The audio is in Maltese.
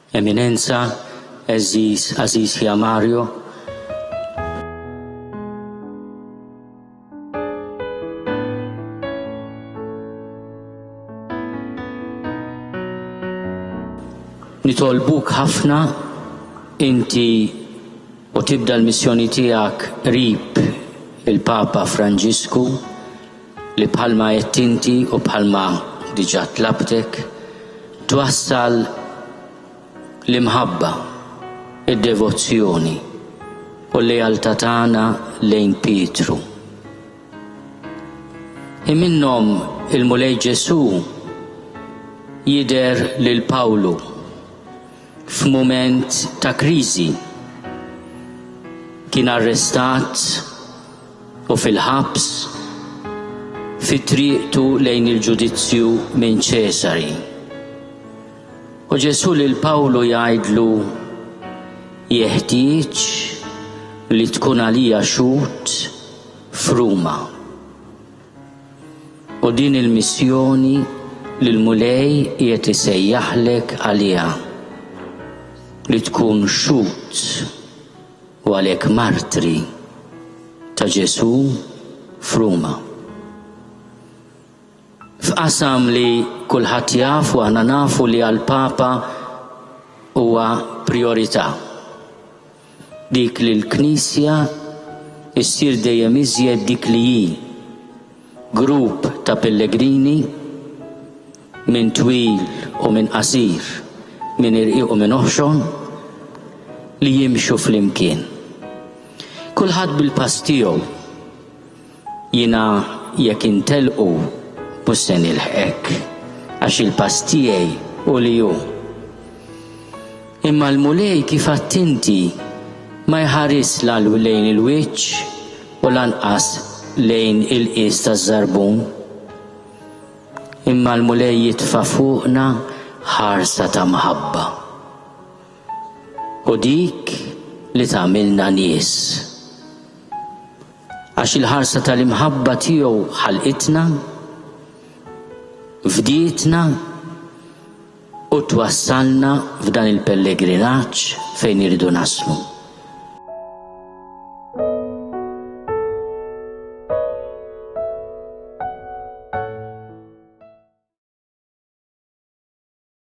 Eminenza, għeżież għażiż ħija Mario, Nitolbuk ħafna inti u tibda l-missjoni tiegħek qrib il-Papa Franġisku li bħalma għedt inti u bħalma diġà tlabtek, twassal l-imħabba, id-devozzjoni u l-lealtà tagħna lejn Pietru. Hi minnhom il-Mulej Ġesù jidher lil Pawlu f'mument ta' kriżi. Kien arrestat u fil-ħabs fi triqtu lejn il-ġudizzju minn Ċesari. U Ġesù lil Pawlu jgħidlu jeħtieġ li tkun għalija xhud f'Ruma. U din il-missjoni li l-Mulej qiegħed isejjaħlek għaliha li tkun xhud u għalhekk martri ta' Ġesù f'Ruma. F'qasam li kulħadd jaf u aħna nafu li għall-Papa huwa prijorità. Dik li l-Knisja issir dejjem iżjed dik li hi, grupp ta' pellegrini min twil u min qasir, min irqiq u min oħxon, li jimxu flimkien. Kulħadd bil-pass tiegħu. Jiena jekk intelqu mhux se nilħqek, għax il-pass tiegħi hu li hu. Imma l-Mulej kif għedt inti ma jħaris la lejn il-wiċċ u lanqas lejn il-qies taż-żarbun. Imma l-Mulej jitfa' fuqna ħarsa ta' mħabba. U dik li tagħmilna nies. Għax il-ħarsa tal-imħabba tiegħu ħalqitna, fdietna u twassalna f'dan il-pellegrinaġġ fejn irridu naslu.